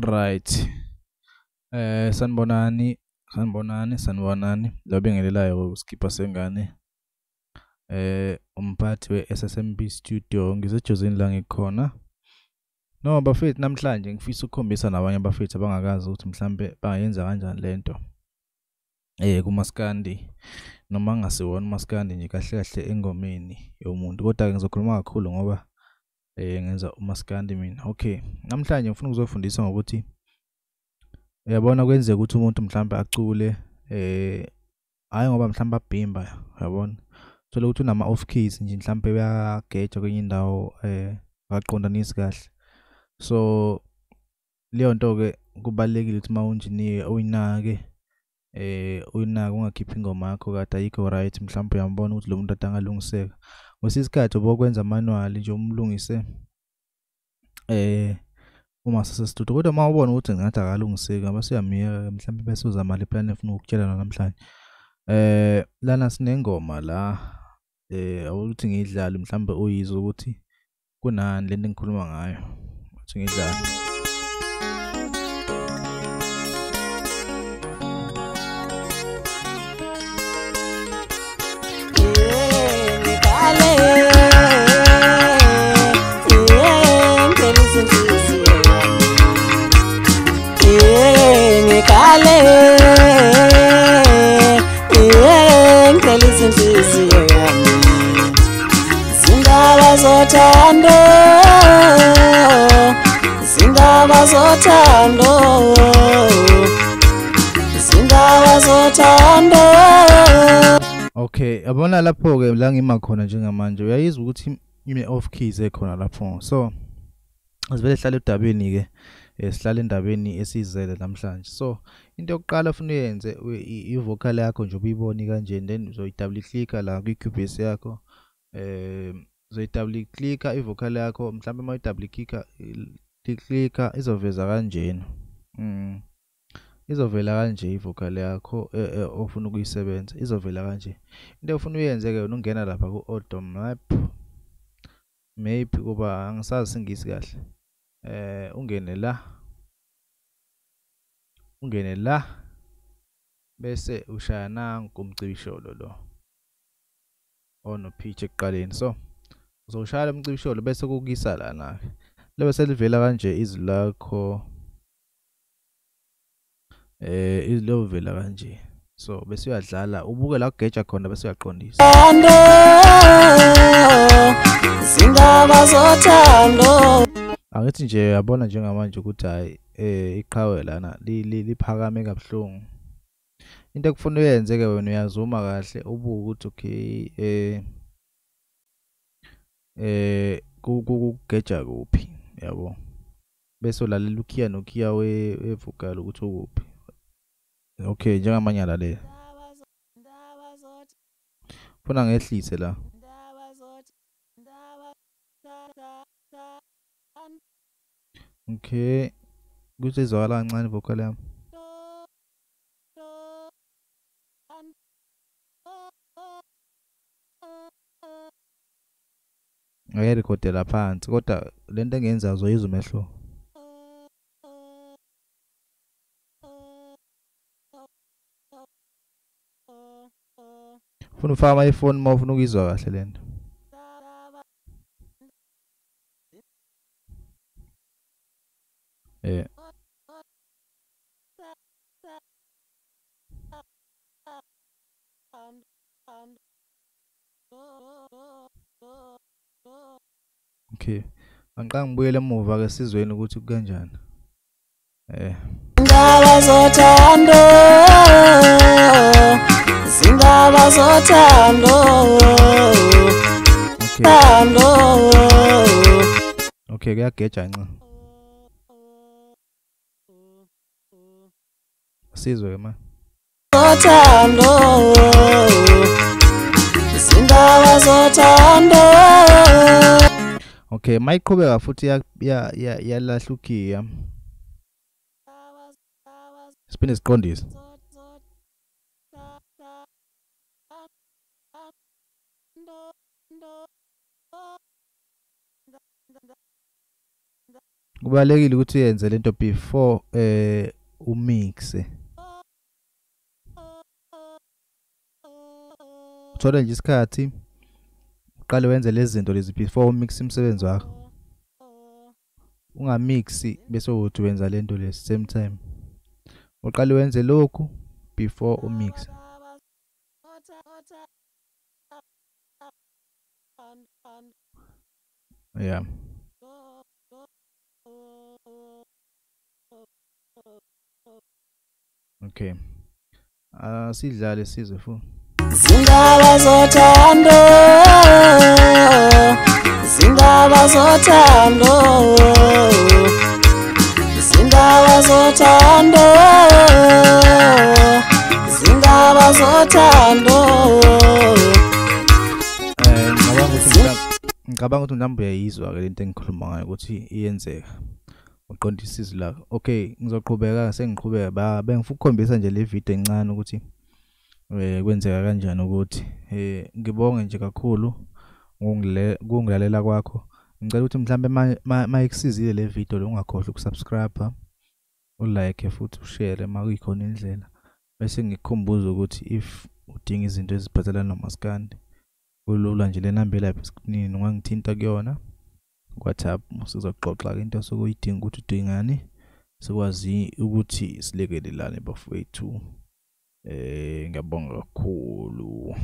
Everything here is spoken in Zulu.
Right. Sanibonani, sanibonani, sanibonani. Lobingelelayo uSkhipha Sengane. Umphathi we-SSMB Studio ngisejozini la ngikhona. No bafethu, namhlanje ngifisa ukukhombisa nabanye abafethu abangakazi ukuthi mhlambe bangayenza kanjani lento. Kumaskandi noma ngasiwona umaskandi nje kahle kahle engomeni yomuntu, kodwa ke ngizokhuluma kakhulu ngoba ngenza umaskandi mina. Okay, namhlanje ngifuna ukuzofundisa ngokuthi uyabona kwenzeka ukuthi umuntu mhlambe acule hayi ngoba mhlambe abhimba, uyabona thola ukuthi unama off keys nje mhlambe uyageja kwenye indawo akaqondanisi kahle. So leyo nto ke kubalekile ukuthi uma engineer uyinake, uyinake ungakhiphi ingoma yakho kade ayikho right, mhlawumbe uyambona ukuthi lo muntu ade angalungiseka. Kwesinye isikhathi ubokwenza manual nje umlungise uma sase-studio, kodwa uma ubona ukuthi ngathi akalungiseki ngoba siyamiyeka mhlawumbe bese uzama le plan efuna ukukutshela namhlanje. Lana sinengoma la awuthi ngiyidlale mhlawumbe uyizwe ukuthi kunani lento engikhuluma ngayo, uthi ngidlale. Zothando, zindaba zothando, zindaba zothando. Okay, yabona lapho ke la ngima khona njengamanje uyayizwa ukuthi ine off keys ekhona lapho. So asivele sihlale edabeni ke, sihlale endabeni esizele namhlanje. So into yokuqala ufuna uyenze i-vocal yakho nje ubuyibone kanje, then uzoyi double clicka la kwi Cubase yakho. Uzoyi-double clicka i-vocal yakho, mhlawumbe uma uyi-double clicka izoveza kanjena. Izovela kanje i-vocal yakho ofuna ukuyisebenza, izovela kanje. Into ofuna uyenze ke ungena lapha ku-auto map, maybe kuba angisazi isingisi kahle. Ungene la, ungene la bese ushaya nangu umcibisholo lo ono pitch ekuqaleni. So uzoshaya umcibisholo bese kukisa lana ke, lebe selivela kanje izwi lakho, izwi liyovela kanje. So bese uyadlala ubuke la kugeja khona bese uyaqondisa. Zindaba zothando. Angithi nje uyabona njengamanje ukuthi hayi iqhawe lana liphakame kabuhlungu. Into ekufuna uyenze ke wena uyazuma kahle ubuke ukuthi okay kugeja kuphi, yabo, bese ulalela ukhiya nokhiya wevocal ukuthi ukuphi. Okay, njengamanye alalela funa ngehlise la. Okay, kuzizwakala kancane vocal yami. Ngayirekhodela phansi kodwa lento engenza uzoyizwa umehluko. Ufuna ufaka ama-iPhone uma ufuna ukuyizwa kahle lento. Okay, angiqala ngibuyele emuva ke sizweni ukuthi kukanjani. Zindaba zothando, zindaba zothando. Okay. Okay, kuyageja nca. Sizwe ke ma. Zothando, zindaba zothando. Okay, mayiqhubeka futhi yalahla ukhiya. Siphinde siqondise. Kubalekile ukuthi uyenze lento before umixe. Uthole nje isikhathi uqale wenze lezi zinto lezi before umixe umsebenzi wakho. Ungamixi bese uthi wenza lento le same time. Uqale wenze lokhu before umixe. Yeah. Okay. Sidlale sizwe futhi. Zindaba zothando, zindaba zothando, zindaba zothando, zindaba zothando. Ngicabanga ukuthi mhlawumbe uyayizwa ke lento engikhuluma ngayo ukuthi iyenzeka. Uqondisa izwi lakho. Okay, ngizoqhubeka sengiqhubeka bengifuna ukukhombisa nje le video encane ukuthi kwenzeka kanjani ukuthi ngibonge nje kakhulu ngokungilalela kwakho. Ngicela ukuthi mhlambe mayikusizile le video lo ungakhohlwa ukusubscribe, ulike futhi ushare makuyikhona indlela. Bese ngikukhumbuza ukuthi if udinga izinto eziphathelene nomaskandi kulula nje le number lapha esikhunini ungangithinta kuyona WhatsApp, sizoxoxa into sokuyidinga ukuthi udingani sikwazi ukuthi silekelelane bafowethu. Ngiyabonga kakhulu.